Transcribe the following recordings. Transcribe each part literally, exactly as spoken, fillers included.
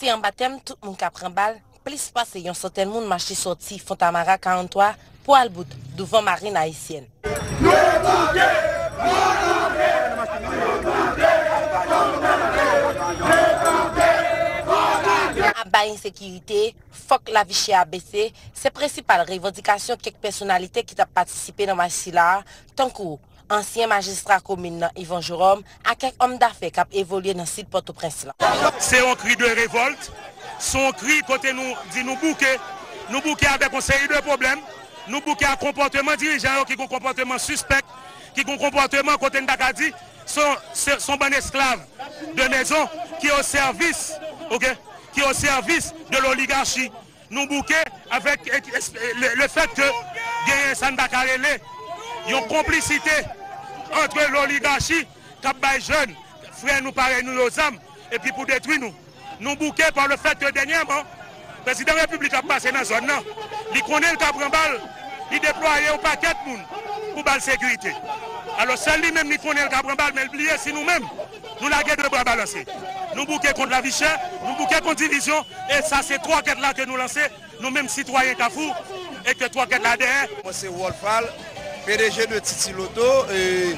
Te anba tèm tout moun ka pran bal, plis pase yon santèn moun mache sòti Fontamara karant twa pou al bout douvan Marin Ayisyèn. Ap bay ensekirite, fòk lavi chè a bese, se prensipal revandikasyon kèk pèsonalite ki t ap patisipe nan mach sila a, tankou ansyen majistra komin nan Yvon Jerome ak kèk òm dafè k ap evolye nan sid Pòtoprens lan. Se yon kri de revòlt, se yon kri kote nou di nou bouke, nou bouke avèk yon seri de pwoblèm, nou bouke ak konpòteman dirijan yo ki gon konpòteman sispèk, ki gon konpòteman kote n ta ka di se yon, se, se yon bann esklav de mezon ki o sèvis, oke, ki o sèvis de loligachi. Nou bouke avèk, eh, eh, le, le fèt ke genyen sa n ta ka rele yon konplisite antre loligachi k ap bay jèn frè nou parèy nou yo zam epi pou detwi nou. Nou bouke pa le fèt ke dènyèman, prezidan repiblik ap pase nan zòn nan. Li konnen l ka pran bal, li deplwaye yon pakèt moun pou ba l sekirite. Alò, sèl li menm li konnen l ka pran bal, men l bliye si nou menm, nou lage de bra balanse. Nou bouke kont lavi chè, nou bouke kont divizyon, e sa se twòkèt la ke nou lanse, nou menm sitwayen Kafou, e ke twòkèt la dèyè. Mwen se Wolfal, P D G de Titi Loto, e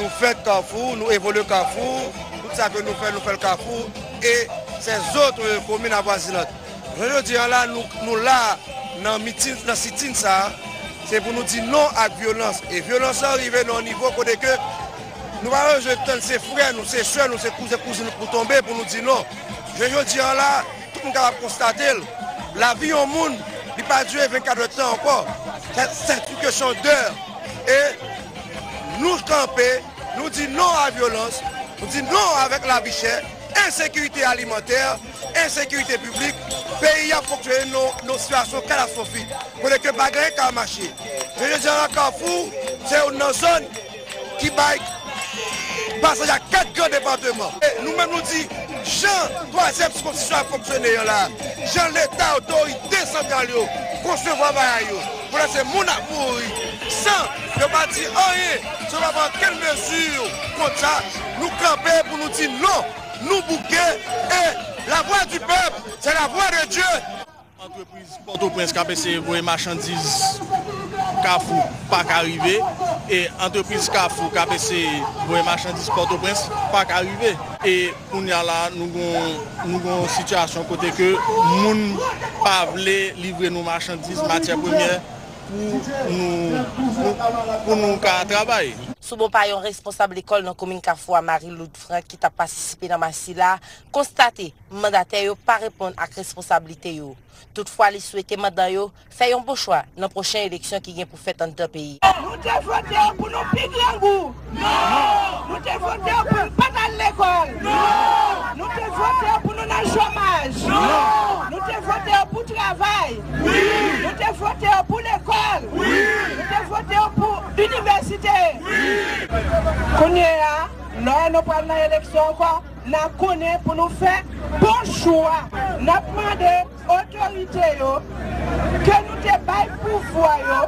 nou fèt Kafou, nou evolye Kafou, tout sa ke nou fè, nou fè l Kafou, e sèzòt, e, komin avwazinant. Jounen jodi a la, nou, nou la nan mitin, nan sitin sa a, se pou nou di non ak vyolans. E vyolans lan rive nan yon nivo kote ke nou pa bezwen tann se frè nou, se sè nou, se kouzen, kouzin nou pou tonbe pou nou di non. Jounen jodi a la, tout moun kapab konstate l. Lavi yon moun, li pa dire vennkatrè tan ankò. Se, se yon kesyon dè. E nou kanpe, nou di non a vyolans, nou di non avèk lavi chè, ensekirite alimantè, ensekirite piblik. Peyi a fonksyone nan, nan yon sitiyasyon katastwofik, kote ke bagay ka mache. Men jodi a la, Kafou se youn nan zòn ki bay pasaj a kat gran depatman. E nou menm nou di, jan twazyèm sikonstitisyon ap fonksyone an la, jan Leta, otorite santral yo konsevwa bagay yo, pandan se moun ap mouri san yo pa di anyen, san yo pa pran okenn mezi kont sa, nou kanpe pou nou di non, nou bouke, e la voix du peuple, c'est la voix de Dieu. Antrepriz Pòtoprens k ap eseye voye machandiz Kafou pa ka rive, e antrepriz Kafou k ap eseye voye machandiz Pòtoprens pa ka rive. E kounye a la, nou gon, nou gon sitiyasyon kote ke moun pa vle livre nou machandiz, matyè premyè pou nou, pou, pou nou ka travay. Sou bò pa yon responsab lekòl nan komin Kafou a, Marie Lourdes Franck, ki t ap patisipe nan mach sila, konstate mandatè yo pa reponn ak responsablite yo. Toutfwa, li swete mandan yo fè yon bon chwa nan pwochen eleksyon ki gen pou fèt anndan peyi a. Nou te vote yo pou nou pi grangou. Non! Nou te vote yo pou n pa t al lekòl. Non! Nou te vote yo pou nou nan chomaj. Non! Nou te vote yo pou travay. Wi! Nou te vote yo pou lekòl. Wi! Nou te vote yo pou inivèsite. Wi! Kounye a, lè nou pral nan eleksyon ankò, n a konnen pou nou fè bon chwa. N ap mande otorite yo ke nou te bay pouvwa yo,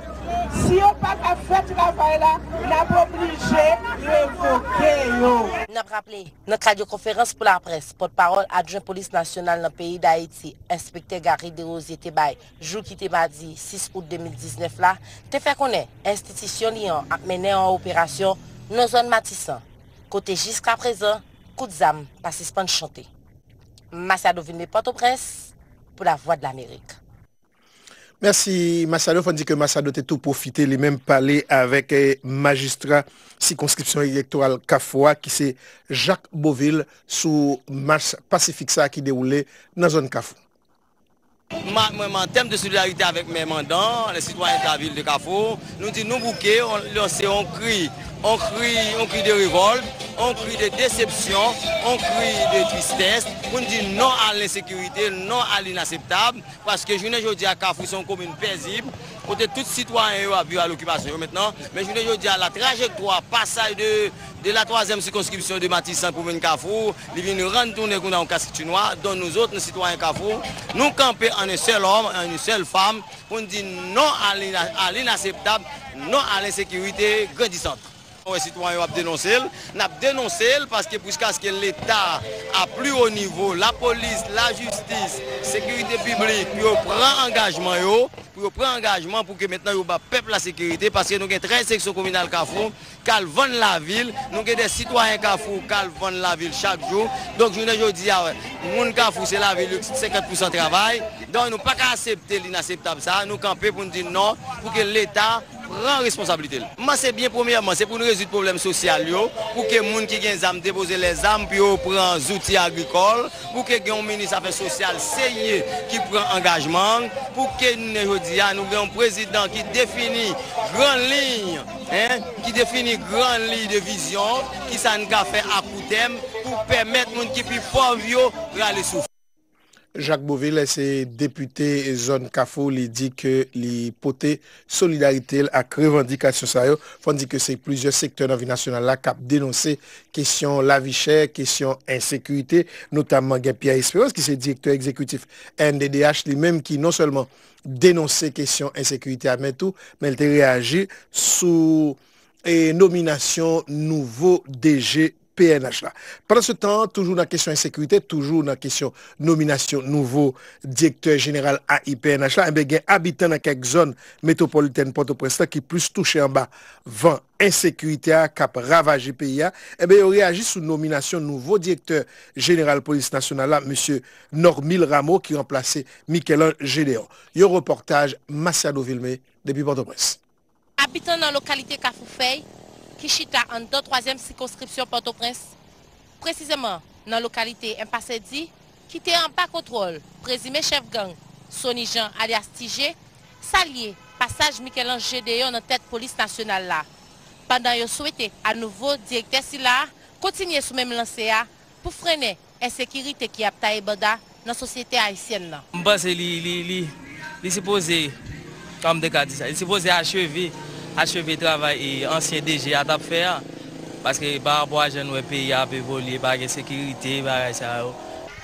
si yo pa ka fè travay la, n ap oblije revoke yo. N ap raple, nan kad yon konferans pou laprès, pòtpawòl adjwen polis nasyonal nan peyi Dayiti, enspektè Garry Desrosiers te bay jou ki te madi sis out de mil diznèf la, te fè konnen enstitisyon li an ap mennen yon operasyon nan zòn Matisan, kote jiskaprezan kout zam pa sispann chante. Machado vin de Pòtoprens pou Lavwadlamerik. Mèsi, Machado. Fò n di ke Machado te tou pwofite li menm pale avèk, eh, majistra sikonskripsyon elektoral Kafou a, ki se Jacques Beauvil, sou mach pasifik sa a ki dewoule nan zòn Kafou. Ma-, mwen, an tèm de solidarite avèk mè mandan, les citoyens de la ville de Kafou, nou di nou bouke, on, lanse on kri, on kri, on kri de revòlt, on kri de desepsyon, on kri de tristès, pou n di non a lensekirite, non a linaseptab, paske jounen jodi a Kafou se yon komin pezib, kote tout sitwayen yo ap viv a lokipasyon yo mentnan, men jounen jodi a la trajektwa pasaj de de la twazyèm sikonskripsyon de Matisan pou vin Kafou, li vin rann tounen kounye a yon kas ki ti nwa, donk nou zòt, nou sitwayen Kafou, nou kanpe an en sèl òm, an en sèl fanm, pou n di non a lina-, a linaseptab, non a lensekirite grandisant. Wè sitwayen yo ap denonse l, n ap denonse l paske jiskaske Leta a pli wo nivo, lapolis, lajistis, sekirite piblik, pou yo pran angajman yo, pou yo pran angajman pou ke mentnan yo ba pèp la sekirite, paske nou gen trèz seksyon kominal Kafou k al vann lavil, nou gen de sitwayen Kafou k al vann lavil chak jou. Donk, jounen jodi a, moun Kafou se lavil yo ki senkant pousan travay. Donk, nou pa ka aksepte linaseptab sa a. Nou kanpe pou n di non, pou ke Leta pran responsablite l. M panse byen premyèman, se pou n rezoud pwoblèm sosyal yo, pou ke moun ki gen zam depoze lèzam, pou yo pran zouti agrikòl, pou ke gen yon minis afè sosyal serye ki pran angajman, pou ke jounen jodi a, nou gen yon prezidan ki defini gran liy, en, ki defini gran liy de vizyon, kisa n ka fè a kou tèm pou pèmèt moun ki pi pòv yo rale souf. Jacques Beauvil, se depite zòn Kafou, li di ke li pote solidarite l ak revandikasyon sa yo. Fò n di ke se plizyè sektè nan vi nasyonal la k ap denonse kesyon lavi chè, kesyon ensekirite, notamman gen Pierre Espérance, ki se direktè egzekitif N D D H, li menm ki non sèlman denonse kesyon ensekirite a, men tou, men l te reyaji sou, e, nominasyon nouvo D G P N H la. Pandan se tan, toujou nan kesyon ensekirite, toujou nan kesyon nominasyon nouvo direktè jeneral A I P N H la, enben, gen abitan nan kèk zòn metwopolitèn Pòtoprens lan ki plis touche anba van ensekirite a k ap ravaje peyi a, enben, yo reyaji sou nominasyon nouvo direktè jeneral polis nasyonal la, mesye Normil Rameau, ki ranplase Michel-Ange Gédéon. Yon repòtaj Masiado Vilmé depi Pòtoprens. Abitan nan lokalite Kafou Fèy, ki chita anndan twazyèm sikonskripsyon Pòtoprens, presizeman nan lokalite Enpas Edi, ki te anba kontwòl prezime chèf gang Sony Jean alyas Ti Je, salye pasaj Michel-Ange Gédéon nan tèt polis nasyonal la, pandan yo swete a nouvo direktè sila a kontinye sou menm lanse a pou frennen ensekirite ki ap taye banda nan sosyete ayisyèn nan. M panse li, li, li, li sipoze, kòman m te ka di sa, li sipoze acheve, acheve travay e ansyen D G a t ap fè a. Paske pa rapò a jan n wè peyi a ap evolye, pa gen sekirite, bagay sa yo.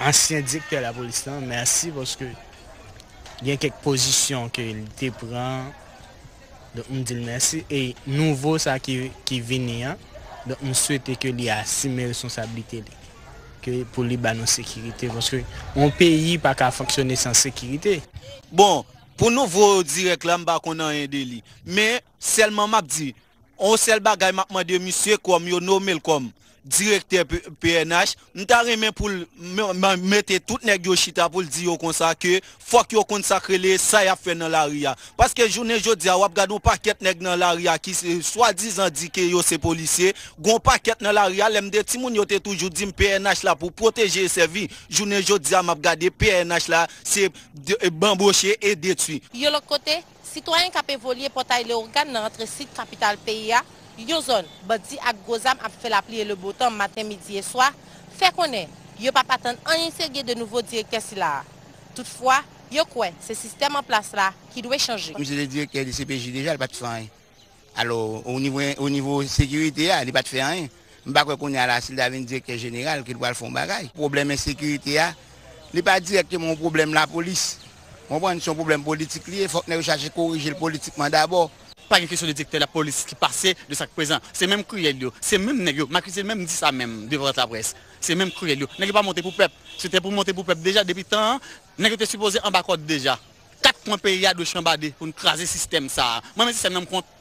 Ansyen direktè lapolis lan, mèsi paske gen kèk pozisyon ke li te pran. Donk, m di l mèsi. E nouvo sa ki, ki vini an, donk, m swete ke li asime responsablite li. Ke pou li ba nou sekirite. Paske yon peyi pa ka fonksyone san sekirite. Bon, pou nouvo dirèk la, m pa konn anyen de li. Men, sèlman m ap di, yon sèl bagay m ap mande misye kòm yo nome l kòm direktè P-, P N H, m ta renmen pou l m-, m-, mete tout nèg yo chita pou l di yo konsa ke fòk yo konn sa k rele sa y ap fè nan lari a. Paske jounen jodi a, w ap gade yon pakèt nèg nan lari a ki se, swadizan di ke yo se polisye. Gon pakèt nan lari a, lè m te timoun, yo te toujou di m P N H la pou pwoteje e sèvi. Jounen jodi a, m ap gade P N H la, se de-, banboche e detwi. Yon lòt kote, sitwayen k ap evolye Pòtay Lewogàn nan rantre sid kapital peyi a, yon zòn bandi ak gwo zam ap fè lapli e lebotan maten, midi e swa, fè konnen yo p ap atann anyen serye de nouvo direktè sila a. Toutfwa, yo kwè se sistèm an plas la ki dwe chanje. Misye te direktè D C P J deja, li pa t fè anyen. Alò, o nivo, o nivo sekirite a, li pa t fè anyen. M pa kwè kounye a la, si l ta vin direktè jeneral, ke l pral fè yon bagay. Pwoblèm ensekirite a, li pa dirèkteman yon pwoblèm lapolis. Ou konprann, se yon pwoblèm politik li ye, fòk nèg yo chache korije l politikman dabò. Pa gen kesyon de direktè lapolis ki pase de sa k prezan. Se menm kriyèl yo, se menm nèg yo, m akize l menm, m di sa menm devan laprès. Se menm kriyèl yo. Nèg yo pa monte pou pèp. Si yo te pou monte pou pèp deja, depi tan an, nèg yo te sipoze anba kòd deja. Kat kwen peyi a dwe chanbade pou n kraze sistèm sa a. Mwen menm sistèm nan m kont.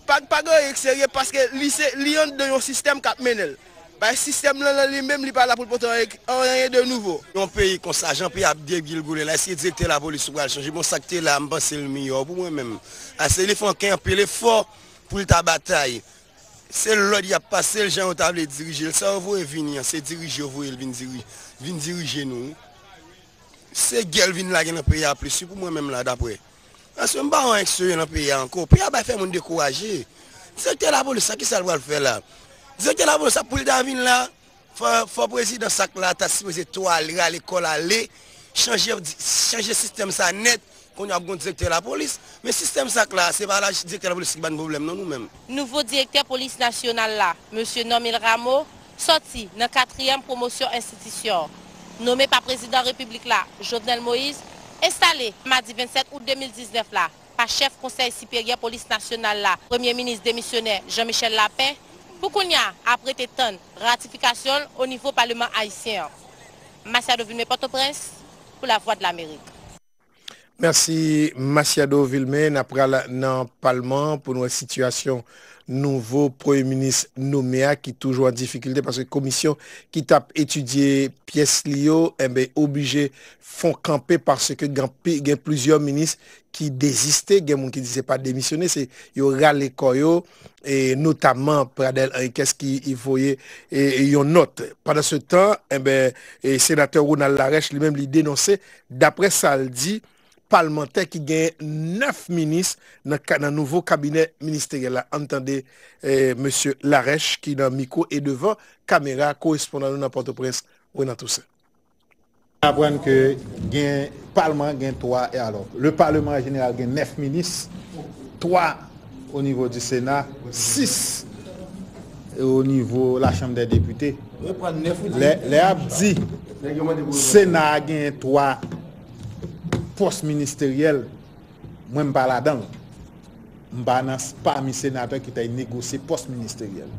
Pa, pa gen anyen k serye paske li se, li anndan yon sistèm k ap mennen l. Bay sistèm lan, lan li menm, li pa la pou l pote anyen, anyen de nouvo. Yon peyi konsa, jan peyi a ap degilgole la, èske direktè lapolis ou pral chanje? Bon, sa k te la, m panse l miyò pou mwen menm. Ase li fè ankenn anpil efò pou l ta batay. Se lòd y ap pase l, jan yo ta vle dirije l. Sa yo voye vini an, se dirije yo voye l vin diri-, vin dirije nou, wi. Se gè l vin lage nan peyi a plis, wi, pou mwen menm la, daprè. Paske m pa wè anyen k serye nan peyi a ankò. Peyi a bay fè moun dekouraje. Direktè lapolis la, kisa l pral fè la? Direktè lapolis la, pou l ta vin la, fò, fò prezidan sa k la ta sipoze tou ale, rale kò l ale, chanje, chanje sistèm sa nèt. Kounye a ap gon direktè lapolis. Men sistèm sa k la, se pa la, direktè lapolis ki ban n pwoblèm non, nou menm. Nouvo direktè polis nasyonal la, mesye Normil Rameau, sòti nan katriyèm pwomosyon enstitisyon, nome pa prezidan repiblik la, Jovenel Moïse, enstale madi vennsèt out de mil diznèf la pa chèf Konsèy Siperyè Polis Nasyonal la, premye minis demisyonè Jean Michel Lapin, Pou kounye a, ap rete tann ratifikasyon l o nivo Paleman ayisyen an. Masiado Vilmé, Pòtoprens, pou Lavwadlamerik. Mèsi Masiado Vilmé. N ap pral nan Palman pou n wè sitiyasyon nouvo premye minis nome a ki toujou an difikilte paske komisyon ki t ap etidye pyès li yo enben oblije fè kanpe paske gen plizyè minis ki deziste, gen moun ki di se pa demisyone, se yo rale kò yo, e notaman Pradel Henriquez ki voye yon nòt. Pandansetan, enben, Senatè Ronald Larèche li menm li denonse, daprè sa l di, palmantè ki genyen nèf minis nan nouvo kabinè ministeryèl la. Ann tande Mesye Larèche ki nan mikwo e devan kamera korespondan nou nan Pòtoprens, Renan Toussaint. Aprann ke gen palman gen twa e alò le parlement en général gen nèf minis, twa o nivo di sena, sis o nivo la chanm dè depite. Lè lè ap di sena a genyen twa pòs ministeryèl, mwen m pa ladan l. M pa nan pami senatè ki t ay negosye pòs ministeryèl.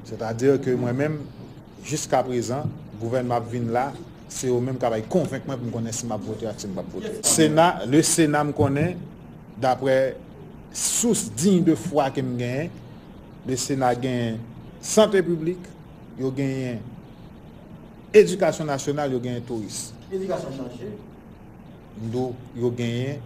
Sètadi ke mwen menm, jiskaprezan, gouvènman ap vin la, se yo menm k ap ay konvenk mwen pou m konnen si m ap vote ak si m p ap vote. Sena, le Sena m konnen, daprè sous digne de foi ke m genyen, le Sena genyen sante piblik, yo genyen edikasyon nasyonal, yo genyen touris. Edikasyon chanje. M di w, yo genyen,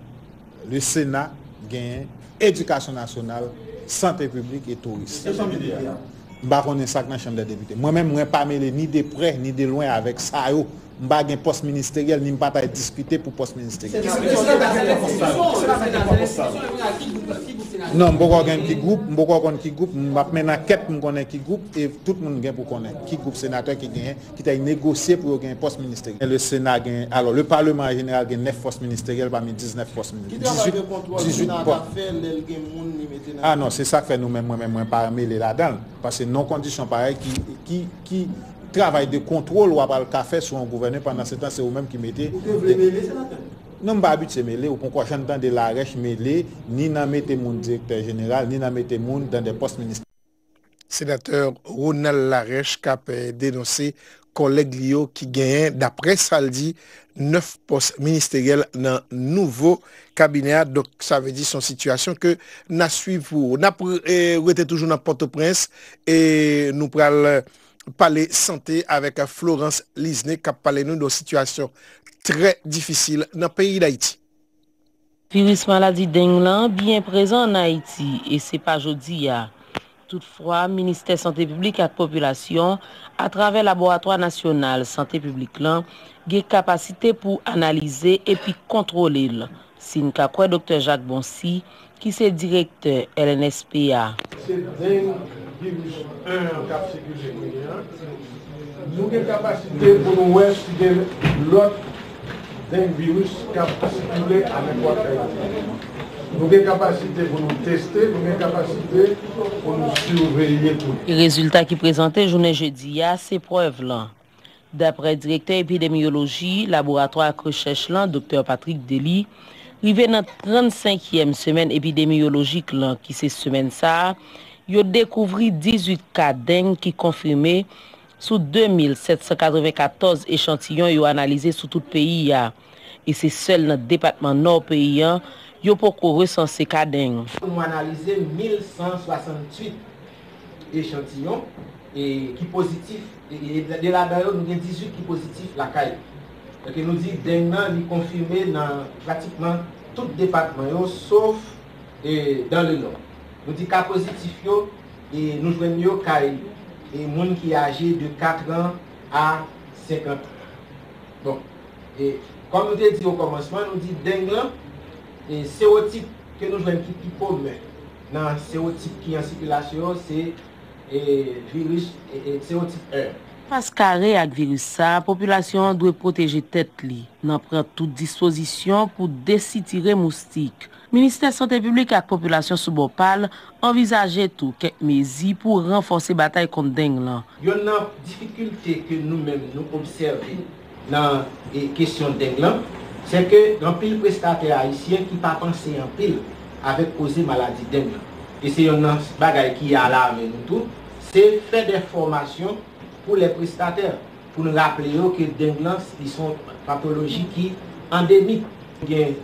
le Sena genyen, edikasyon nasyonal, sante piblik e touris. M pa konnen sa k nan chanm dè depite. Mwen menm, mwen pa mele ni de prè ni de lwen avèk sa yo. M pa gen pòs ministeryèl ni m pa t ay diskite pou pòs ministeryèl. Non, m poko gen ki gwoup, m poko konn ki gwoup, m ap mennen ankèt pou m konnen ki gwoup e tout moun gen pou konnen ki gwoup senatè ki genyen ki t ay negosye pou yo gen pòs ministeryèl. Le Sena gen, alò, le Parlement en général gen nèf pòs ministeryèl pami diznèf pòs ministeryèl. Dizuit pòs. Ah non, se sa k fè nou menm, mwen menm, mwen pa mele ladan l. Paske nan kondisyon parèy ki, ki, ki travay de kontwòl w ap al ka fè sou yon gouvènman pandan se tan se ou menm ki mete. Ou te vle mele senatè? Non, m pa abitye mele, ou poko janm tande Larèche mele, ni nan mete moun direktè jeneral, ni nan mete moun nan de pòs ministè. Senatè Ronald Larèche k ap denonse kòlèg li yo ki genyen, daprè sa l di, nèf pòs ministeryèl nan nouvo kabinè a. Donk, sa vle di se yon sitiyasyon ke n a swiv pou ou. N ap rete toujou nan Pòtoprens e nou pral pale sante avèk Florence Lisne k ap pale nou de yon sitiyasyon trè difisil nan peyi Dayiti. Viris maladi deng lan byen prezan ann Ayiti e se pa jodi a. Toutfwa, Ministè Sante Piblik ak Popilasyon, atravè Laboratwa Nasyonal Sante Piblik lan, gen kapasite pou analize epi kontwole l, si n ka kwè Doktè Jacques Boncy, ki se direktè L N S P a. Se deng viris en an k ap sikile kounye a. Nou gen kapasite pou nou wè si gen lòt deng viris k ap sikile a nenpòt lè. Nou gen kapasite pou nou teste, nou gen kapasite pou nou siveye tou. Rezilta ki prezante jounen jedi a se prèv lan. Daprè direktè epidemyoloji laboratwa ak rechèch lan, Doktè Patrick Dely, rive nan trannsenkyèm semèn epidemyolojik lan, ki se semèn sa a, yo dekouvri dizuit ka deng ki konfime sou de mil sèt san katrevenkatòz echantiyon yo analize sou tout peyi a. E se sèl nan depatman Nò peyi a yo poko resanse ka deng. Nou analize mil san swasantuit echantiyon e ki pozitif, e, e de ladan yo, nou gen dizuit ki pozitif lakay. Donk, nou di deng nan, li konfime nan pratikman tout depatman yo, sof, e, dans le Nord. Nou di ka pozitif yo, e, nou jwenn yo kay, e, moun ki aje de kat an a senkant an. Bon, e, kòm nou te di o kòmansman, nou di deng lan, e, serotip ke nou jwenn ki pi komen nan serotip ki an sikilasyon yo, se, e, viris, e, e, serotip en. Fas kare ak viris sa a, popilasyon an dwe pwoteje tèt li nan pran tout dispozisyon pou desitire moustik. Ministè Sante Piblik ak Popilasyon sou bò pa l anvizaje tou kèk mezi pou ranfòse batay kont deng lan. Yonn nan difikilte ke nou menm nou obsève nan, e, kesyon deng lan, se ke gen anpil prestatè ayisyen ki pa panse anpil avèk koze maladi deng lan. E se yonn nan bagay ki alame nou tou, E fè de fòmasyon pou lè prestatè, pou n raple yo ke deng lan, li se yon patoloji ki andemik. Gen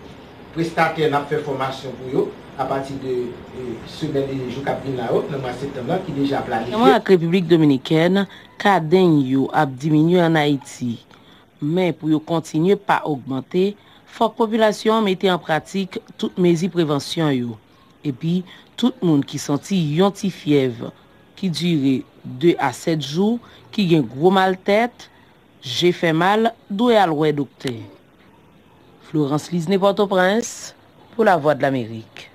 prestatè n ap fè fòmasyon pou yo apati de, e, semèn e jou k ap vin la yo, nan mwa septanm lan, ki deja planifye. Nan mwa ak Repiblik Dominikèn, ka deng yo ap diminye ann Ayiti. Men pou yo kontinye pa ogmante, fòk popilasyon an mete an pratik tout mezi prevansyon yo. Epi, tout moun ki santi yon ti fyèv ki dire de a sèt jou, ki gen gwo mal tèt, je fè mal, dwe al wè doktè. Florence Lisne, Pòtoprens, pou Lavwadlamerik.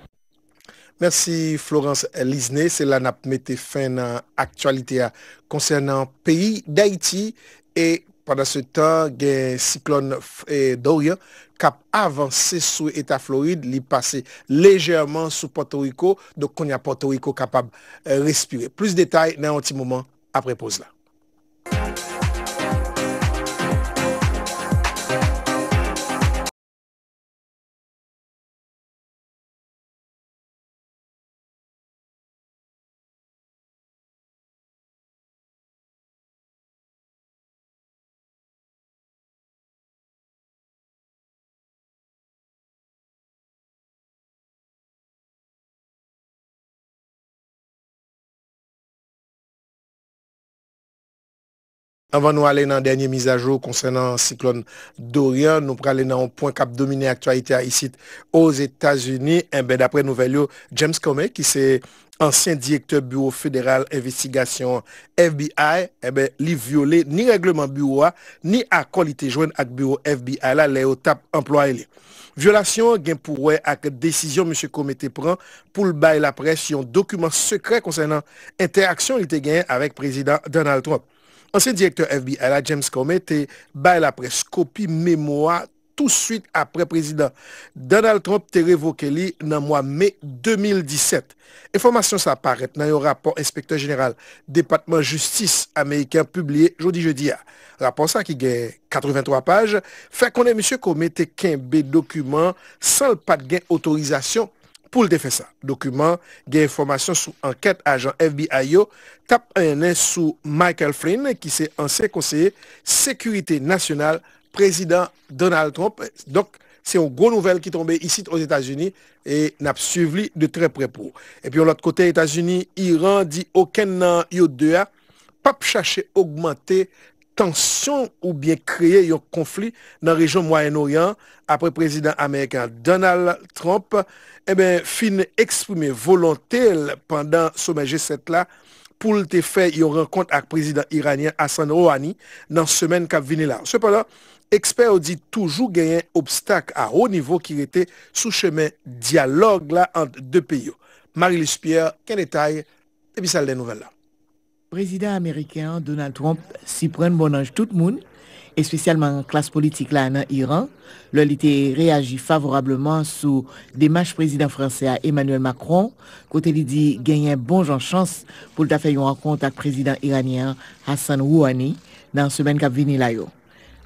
Mèsi, Florence Lisne. Se la n ap mete fen nan aktyalite a konsènan peyi Dayiti. E pandansetan, gen siklòn, e, Dorian k ap avanse sou eta Florid. Li pase lejèman sou Pòtoriko. Donk, kounye a, Pòtoriko kapab, e, respire. Plis detay nan yon ti moman apre poz la. Anvan nou ale nan dènye mizajou konsènan siklòn Dorian, nou prale nan yon pwen k ap domine aktyalite a isit Ozetazini. Enben, daprè nouvèl yo, James Comey, ki se ansyen direktè Biwo Federal Envestigasyon, F B I, enben, li vyole ni règleman biwo a, ni akò li te jwenn ak biwo F B I la lè yo t ap anplwaye li. Vyolasyon an gen pou wè ak desizyon Mesye Comey te pran pou l bay laprès yon dokiman sekrè konsènan entèraksyon li te genyen avèk Prezidan Donald Trump. Ansyen direktè F B I la, James Comey, te bay laprès kopi memo a touswit apre Prezidan Donald Trump te revoke li nan mwa me de mil disèt. Enfòmasyon sa a parèt nan yon rapò Enspektè Jeneral Depatman Jistis ameriken an pibliye jodi jedi a. Rapò sa a, ki gen katrevenntwa paj, fè konnen Mesye Comey te kenbe dokiman san l pa t gen otorizasyon pou l te fè sa. Dokiman gen enfòmasyon sou ankèt ajan F B I yo t ap mennen sou Michael Flynn, ki se ansyen konseye sekirite nasyonal Prezidan Donald Trump. Donk, se yon gwo nouvèl ki tonbe isit Ozetazini, e n ap swiv li de trè prè pou ou. Epi yon lòt kote, Etazini, Iran di okenn nan yo de a p ap chache ogmante tansyon oubyen kreye yon konfli nan rejyon Mwayen Oryan an, apre prezidan ameriken an, Donald Trump, enben, fin eksprime volonte l pandan somè G sèt la pou l te fè yon rankont ak prezidan iranyen Hassan Rouhani nan semèn k ap vini la. Sepandan, ekspè yo di toujou genyen obstak a wo nivo ki rete sou chemen dyalòg la ant de peyi yo. Marie-Luce Pierre, gen detay, depi sal dè nouvèl la. Prezidan ameriken an, Donald Trump, siprann bonnanj tout moun, espesyalman klas politik la nan Iran, lè li te reyaji favorableman sou demach prezidan fransè a, Emmanuel Macron, kote li di genyen bon jan chans pou l ta fè yon rankont ak prezidan iranyen an, Hassan Rouhani, nan semèn k ap vini la yo.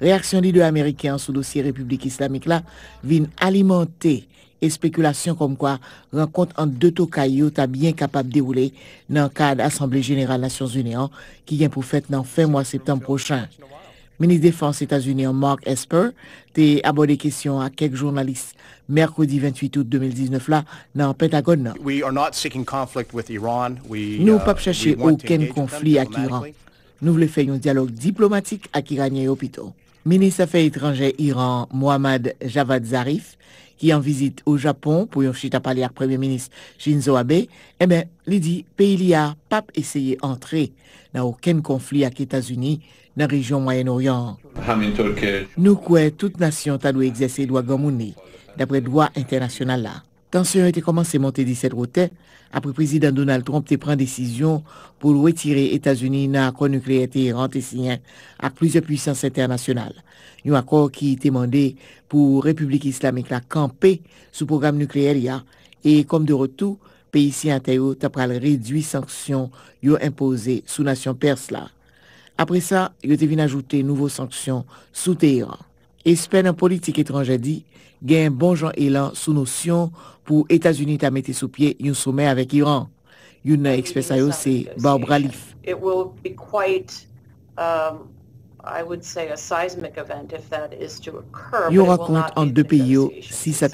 Reyaksyon lidè ameriken an sou dosye Repiblik Islamik la vin alimante espekilasyon kòmkwa rankont ant de tokay yo ta byen kapab dewoule nan kad Asanble Jeneral Nasyonzini an, ki gen pou fèt nan fen mwa septanm pwochen. Minis Defans Etazini an, Mark Esper, te abòde kesyon an ak kèk jounalis mèkredi venntuit out de mil diznèf la nan Pentagòn nan. We are not seeking conflict with Iran. We, Nou uh, p ap chèche we want to okenn engage with them konfli ak Iran. Diplomatically. Nou vle fè yon dyalòg diplomatik ak Iranyen yo pito. Minis Afè Etranjè Iran, Mohammad Javad Zarif, ki an vizit o Japon pou yon chita pale ak Premye Minis Shinzo Abe, enben, li di peyi li a p ap eseye antre nan okenn konfli ak Etazini nan rejyon Mwayen Oryan an. Ham in Turkey. Nou kwè tout nasyon ta dwe egzèse dwa granmoun li, dapre dwa entènasyonal la. Tansyon yo te kòmanse monte disèt wotè, apre Prezidan Donald Trump te pran desizyon pou l retire Etazini nan akò nikleyè Teheran te siyen ak plizyè pwisans entènasyonal. Yon akò ki te mande pou Repiblik Islamik la kanpe sou pwogram nikleyè li a, e kòm de retou, peyi siyatè yo ta pral redui sanksyon yo enpoze sou nasyon Pès la. Apre sa, yo te vin ajoute nouvo sanksyon sou Teheran. Espè nan politik etranjè di gen bon jan elan sou nosyon pou Etazini ta mete sou pye yon somè avèk Iran. Youn nan ekspè sa yo se Barbara Leaf. It will be quite, um, I would say, a seismic event if that is to occur, but it will not be the devastation. Yon rankont ant de peyi yo, si sa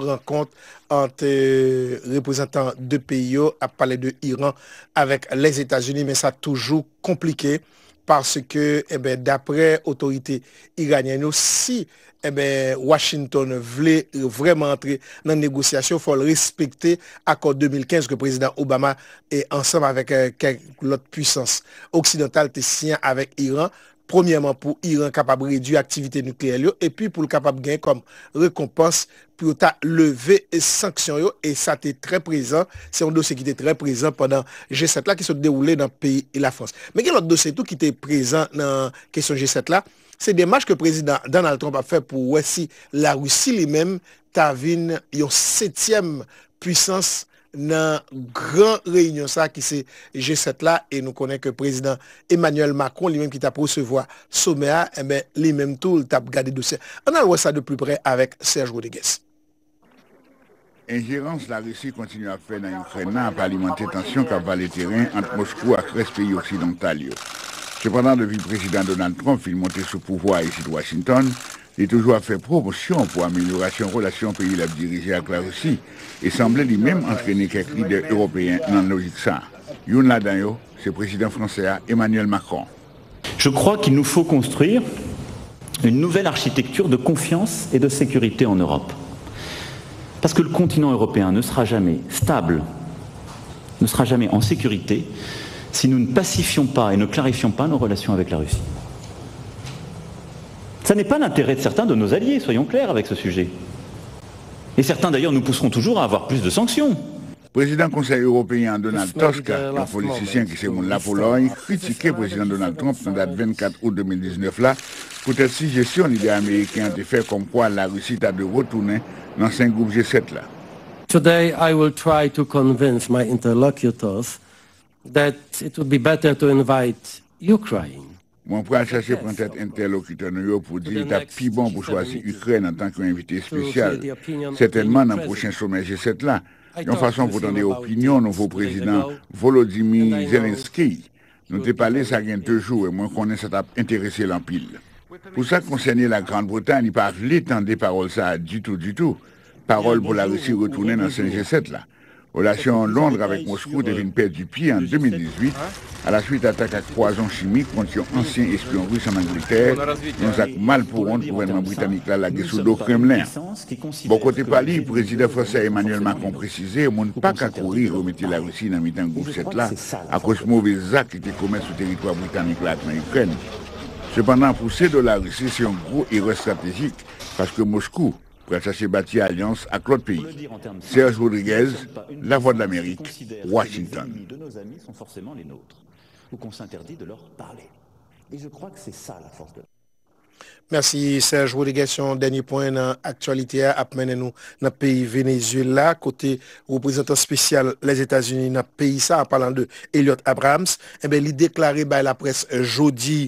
rankont ant, euh, reprezantan de peyi yo ap pale de Iran avèk Lèzetazini, men sa toujou konplike paske, enben, daprè otorite iranyèn yo, si, enben, Washington vle vrèman antre nan negosyasyon, fò l respekte akò de mil kenz ke prezidan Obama, e, ansanm avèk, eh, kèk lòt pwisans oksidantal te siyen avèk Iran. Premyèman, pou Iran kapab redui aktivite nikleyè l yo, epi pou l kapab gen kòm rekonpans pou yo ta leve sanksyon yo, e sa te trè prezan, se yon dosye ki te trè prezan pandan G sèt la ki sot dewoule nan peyi Lafrans. Men gen lòt dosye tou ki te prezan nan kesyon G sèt la, se demach ke prezidan Donald Trump ap fè pou wè si Larisi li menm ta vin yon setyèm pwisans nan gran reyinyon sa ki se G sèt la, e nou konnen ke prezidan Emmanuel Macron, li menm ki t ap resevwa somè a, enben, li menm tou, li t ap gade dosye. Ann al wè sa de pli prè avèk Serge Rodriguez. Enjerans Larisi kontinye ap fè nan Ikrèn nan ap alimante tansyon k ap vale teren ant Moskou ak rès peyi oksidantal yo. Sepandan, depi prezidan Donald Trump fin monte sou pouvwa a isit Washington, li toujou ap fè pwomosyon pou amelyorasyon relasyon peyi l ap dirije ak Larisi, e sanble li menm antrene kèk lidè ewopeyen nan lojik sa a. Youn ladan yo, se prezidan fransè a, Emmanuel Macron. Je crois qu'il nous faut construire une nouvelle architecture de confiance et de sécurité en Europe. Parce que le continent européen ne sera jamais stable, ne sera jamais en sécurité, si nous ne pacifions pas et ne clarifions pas nos relations avec la Russie. Ça n'est pas l'intérêt de certains de nos alliés, soyons clairs avec ce sujet. Et certains d'ailleurs nous pousseront toujours à avoir plus de sanctions. Prezidan Konsèy Ewopeyen an, Donald Tusk, yon politisyen ki se moun Lapolòy, kritike prezidan Donald Trump nan dat vennkat out de mil diznèf la, poutèt sijesyon lidè ameriken an te fè kòmkwa Larisi ta dwe retounen nan sen gwoup G sèt la. Today, I will try to convince my interlocutors that it would be better to invite Ukraine. Mwen pral chache pran tèt entèlokitè nou yo pou di li t ap pi bon pou chwazi Ikrèn antanke yon envite espesyal, sètènman nan pwochen somè G sèt la, yon fason pou tande opinyon nouvo prezidan Volodymyr Zelensky. Nou te pale sa gen de jou, e mwen konnen sa t ap enterese l anpil. Pou sa k konsène la Grann Bretay, li pa vle tande pawòl sa a ditou, ditou. Pawòl pou Larisi retounen nan sen G sèt la. Relasyon Londres avèk Moskou te vin pèdi pye an de mil dizuit, alaswit atak ak pwazon chimik kont yon ansyen espyon ris ann Angletè, yon zak malpouwont gouvènman britanik la lage sou do Kremlen an. Bò kote pa li, prezidan fransè Emmanuel Macron presize moun pa ka kouri remete Larisi nan mitan gwoup sèt la akoz move zak li te komèt sou teritwa britanik la ak nan Ikrèn. Sepandan, pou Sedo, Larisi se yon gwo erè estratejik paske Moskou pral chache bati alyans ak lòt peyi. Serge Rodriguez, Lavwadlamerik, Washington. Mèsi, Serge Rodriguez. Yon dènye pwen nan aktyalite a ap mennen nou nan peyi Venezuela, kote reprezantan espesyal Lèzetazini nan peyi sa, an palan de Elliot Abrams, enben, li deklare bay laprès jodi,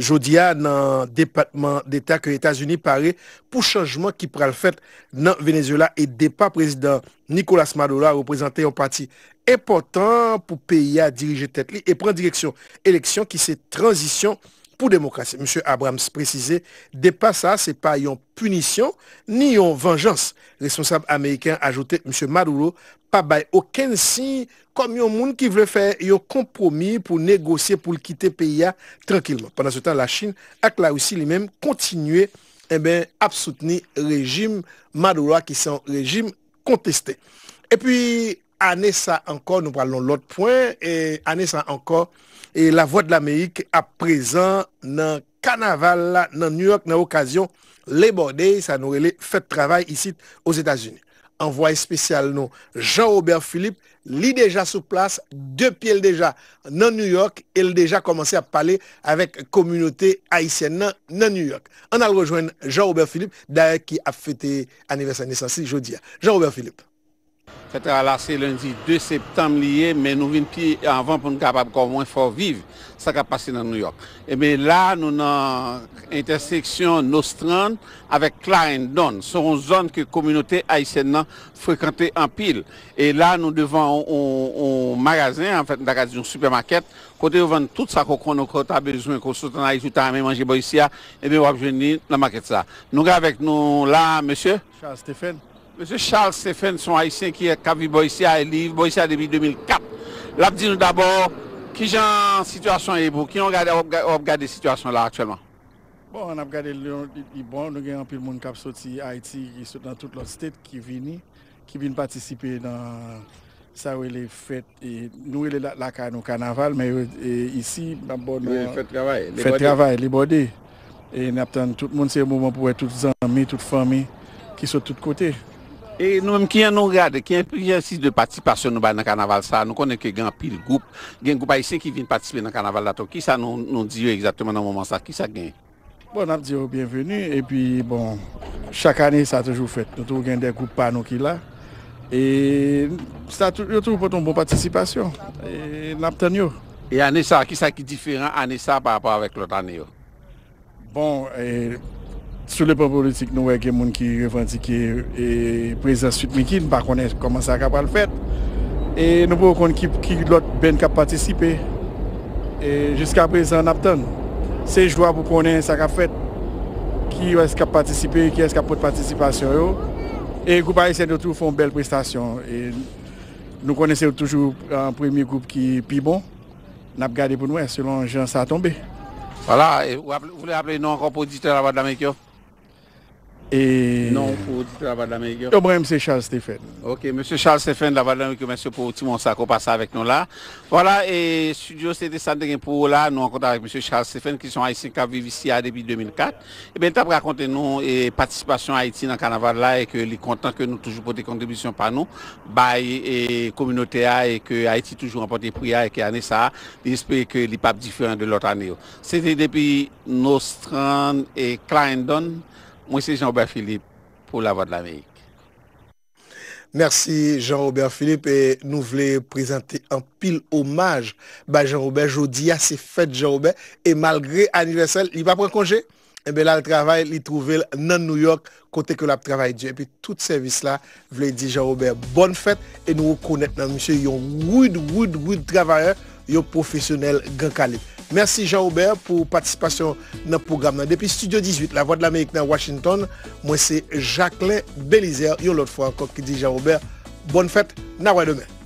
jodi a nan Depatman Deta ke Etazini pare pou chanjman ki pral fèt nan Venezuela e depa prezidan Nicolas Maduro a reprezante yon pati enpòtan pou peyi a dirije tèt li e pran direksyon eleksyon ki se tranzisyon pou demokrasi. Misye Abrams presize, depa sa a se pa yon pinisyon ni yon vanjans. Responsab ameriken an ajoute, Misye Maduro pa bay okenn siy kòm yon moun ki vle fè yon konpwomi pou negosye pou l kite peyi a trankilman. Pandansetan, Lachin ak Larisi li menm kontinye, enben, ap soutni rejim Maduro a, ki se yon rejim konteste. Epi, ane sa ankò, nou pral nan lòt pwen, e ane sa ankò, e Lavwadlamerik ap prezan nan kanaval la nan New York nan okazyon Labor Day, sa nou rele fèt travay isit Ozetazini. Anvwaye espesyal nou, Jean Robert Philippe, li deja sou plas, de pye l deja nan New York, e l deja kòmanse ap pale avèk kominote ayisyèn nan, nan New York. Ann al rejwenn Jean Robert Philippe, dayè ki ap fete anivèsè nesans li jodi a. Jean Robert Philippe. Fèt travay la se lendi de septanm li ye, men nou vin pi anvan pou n kapab kòmwen fè w viv sa k ap pase nan Nouyòk. Ebyen, la, nou nan entèseksyon Nostrand avèk Clarendon. Se yon zòn ke kominote ayisyèn nan frekante anpil. E la, nou devan yon, yon, yon magazen, anfèt, m ta ka di yon sipèmakèt, kote yo vann tout sa ke w konnen ke w ta bezwen, ke w sot ann Ayiti, ou ta renmen manje bò isi a, ebyen, w ap jwenn li nan makèt sa. Nou gen avèk nou la, mesye. Charles Stephen. Mesye Charles Stephen se yon Ayisyen ki, k ap viv bò isi a, e li viv bò isi a depi de mil kat. L ap di nou dabò kijan sitiyasyon an ye pou ou, kijan w gade, w ap ga-, w ap gade sitiyasyon la aktyèlman. Bon, n ap gade li, li, li bon, nou gen anpil moun k ap soti Ayiti, ki sot nan tout lòt state, ki vini, ki vin patisipe nan sa yo rele fèt, e, nou rele la-, lakay nou kanaval, men yo, e, isi, n ap ba w non fèt travay, fèt travay, li bòde. E n ap tann tout moun, se yon moman pou wè tout zanmi, tout fanmi ki sot tout kote. E nou menm, kijan nou gade, ki egzèsis de patisipasyon nou bay nan kanaval sa a? Nou konnen ke gen anpil gwoup, gen gwoup ayisyen ki vin patisipe nan kanaval la tou. Kisa nou, nou di yo egzakteman nan moman sa a? Kisa k genyen? Bon, n ap di yo byenveni, epi, bon, chak ane sa toujou fèt. Nou toujou gen de gwoup pa nou ki la. E sa tou, yo toujou pote yon bon patisipasyon. E n ap tann yo. E ane sa a, kisa ki diferan ane sa a pa rapò avèk lòt ane yo? Bon, e, sou le plan politik, nou wè gen moun ki revandike, e, prezans Sweet Micky, n pa konnen kòman sa ka pral fèt. E nou poko konn ki, ki lòt band k ap patisipe. E jiska prezan, n ap tann. Se jou a pou konnen sa k ap fèt. Kiyès k ap patisipe, kiyès k ap pote patisipasyon yo. E gwoup ayisyen yo toujou fè yon bèl prestasyon. E nou konnen se toujou, e, premye gwoup ki pi bon. N ap gade pou n wè selon jan sa tonbe. Vwala, e ou ap-, ou vle raple non ankò pou oditè Lavwadlamerik yo? E non pou oditè Lavwadlamerik yo? Yo, mwen, se Charles Stephen. Ok, mesye Charles Stephen, Lavwadlamerik yo, mèsi pou ti moman sa ke w pase avèk nou la. Vwala, e estidyo, se te sa n te gen pou ou la. Nou rankontre avèk mesye Charles Stephen, ki se yon Ayisyen k ap viv isi a depi de mil kat. Ebyen, li t ap rakonte nou, e, patisipasyon Ayiti nan kanaval la e ke li kontan ke nou toujou pote kontribisyon pa nou bay, e, kominote a e ke Ayiti toujou ranpòte pri a e ke ane sa a, li espere ke li p ap diferan de lòt ane yo. Se te depi Nostrand e Clarendon, mwen se Jean Robert Philippe pou Lavwadlamerik. Mèsi, Jean Robert Philippe. E nou vle prezante anpil omaj bay Jean Robert. Jodi a, se fèt Jean Robert. E malgre anivèsè l, li pa pran konje. Enben, l al travay, li twouve l nan Nouyòk, kote ke l ap travay di. Epi tout sèvis la vle di Jean Robert bòn fèt. E nou rekonèt nan misye yon rud, rud, rud travayè, yon pwofesyonèl gran kalib. Mèsi Jean Robert pou patisipasyon nan pwogram nan. Depi Estidyo dizuit, Lavwadlamerik nan Washington, mwen se Jacquelin Belizaire, yon lòt fwa ankò ki di Jean Robert, bòn fèt, n a wè demen.